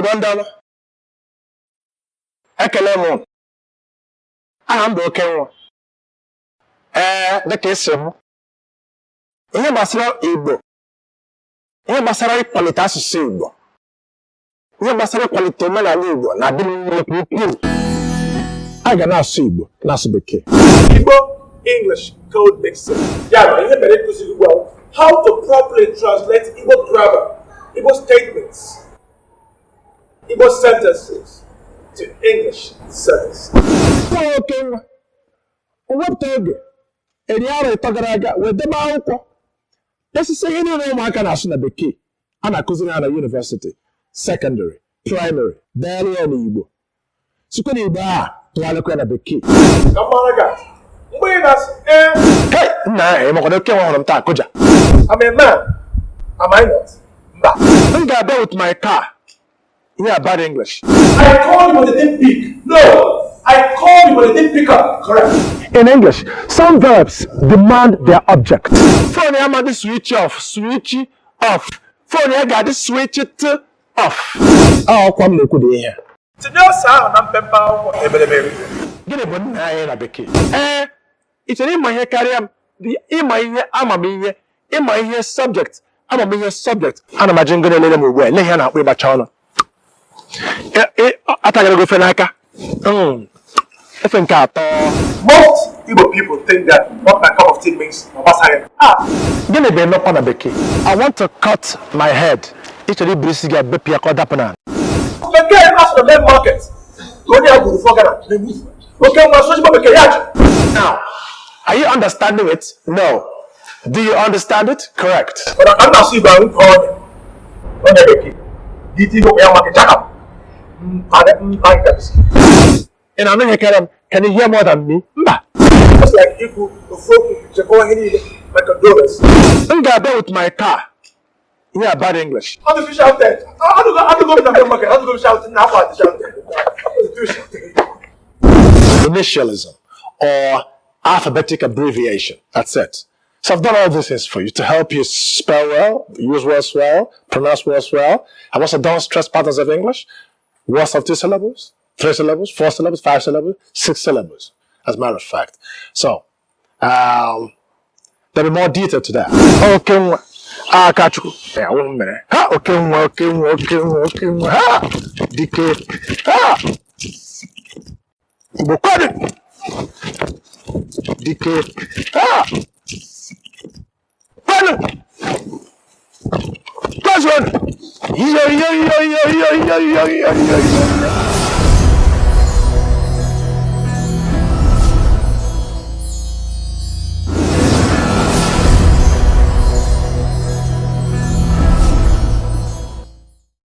Igbo ndị ọma, ekele m unu. Aha m bụ Okenwa. Ee, dịka esi hụ, ihe gbasara Igbo, ihe gbasara ịkwalite asụsụ Igbo, ihe gbasara ịkwalite omenala Igbo na-adị m mma nke ukwuu. A ga na-asụ Igbo, na-asụ Bekee. Igbo English code mixing. Ya mere, ihe mere ịkụziri ugbu a, how to properly translate Igbo grammar, Igbo statements, Igbo sentences to English sentences. Nwa Okenwa o wepụta oge eri arọ 3 gara aga wee debe akwụkwọ desịsị ihe niile ụmụaka na-asụ na Bekee a na-akụziri ha na university, secondary, primary, deelu ya n'Igbo, sikwa n'Igbo a tụgharịkwa ya na Bekee. Ka m mara gị atụ. Mgbe ị na-asị ee, Hey, nna ya, ịmakwana Okenwa hụrụ m taa kụja. I'm a man. Am I not? Mba. M ga-abịa with my car. Ihe a bad English. I called you but they didn't pick. No, I called you but they didn't pick up. Correct. In English, some verbs demand their object. Phone ya amadị switch off, switch off. Phone ya ga-adị switch to off. Ọkwa m na-ekwu dị ihe. Tinye ose ahụ na mpempe akwụkwọ ebelebe. Gịnị bụ nna anyị na Bekee? Ee, ị chere ịma ihe karịa m? Ịma ihe amamihe, ịma ihe subject, amamihe subject. Ana m ajụ ngị na-elele m ugbu a, ele ihe a na-akpọ ịgbacha ọnụ. Atagara gị ofe n'aka. Efe nke atọ. Most Igbo people think that not my cup of tea means na gbasara. Ah, Gịnị bụ emekwa na Bekee? I want to cut my head. Ị chọrọ iburu isi gị bepụ ya ka ọ dapụ n'ala. Bekee asụ na main market. Ka onye a gburu fọ Ghana na-egbu. Oke nwa sụ ezigbo Bekee ya jụ. Now, are you understanding it? No. Do you understand it? Correct. Mana ka m na-asụ Igbo ahụ nke ọnya. Onye Bekee. Iti Igbo ya maka chaka. Mpa Ị na-anụ ihe karịa m? Can you hear more than me? Mba. Just like ikwu ofu okwu chekọọ ihe niile, my condolence. M ga-abịa with my car. Ihe a bad English. How do you shouted? How do go to the market? How do go shouting? Now what shouted? How do shouted? Initialism or alphabetic abbreviation. That's it. So I've done all these things for you to help you spell well, use words well, pronounce words well. I've also done stress patterns of English, words of 2 syllables, 3 syllables, 4 syllables, 5 syllables, 6 syllables, as a matter of fact. So, there'll be more detail to that. Okenwa, Akachukwu, yeah, one minute. Ha, Okenwa, Okenwa, Okenwa, Okenwa, ha, Dike, ha, Igbo kwenu, Dike, ha, kwenu, kwezuonu, iyo, iyo, iyo, iyo, iyo, iyo, iyo, iyo, iyo, iyo.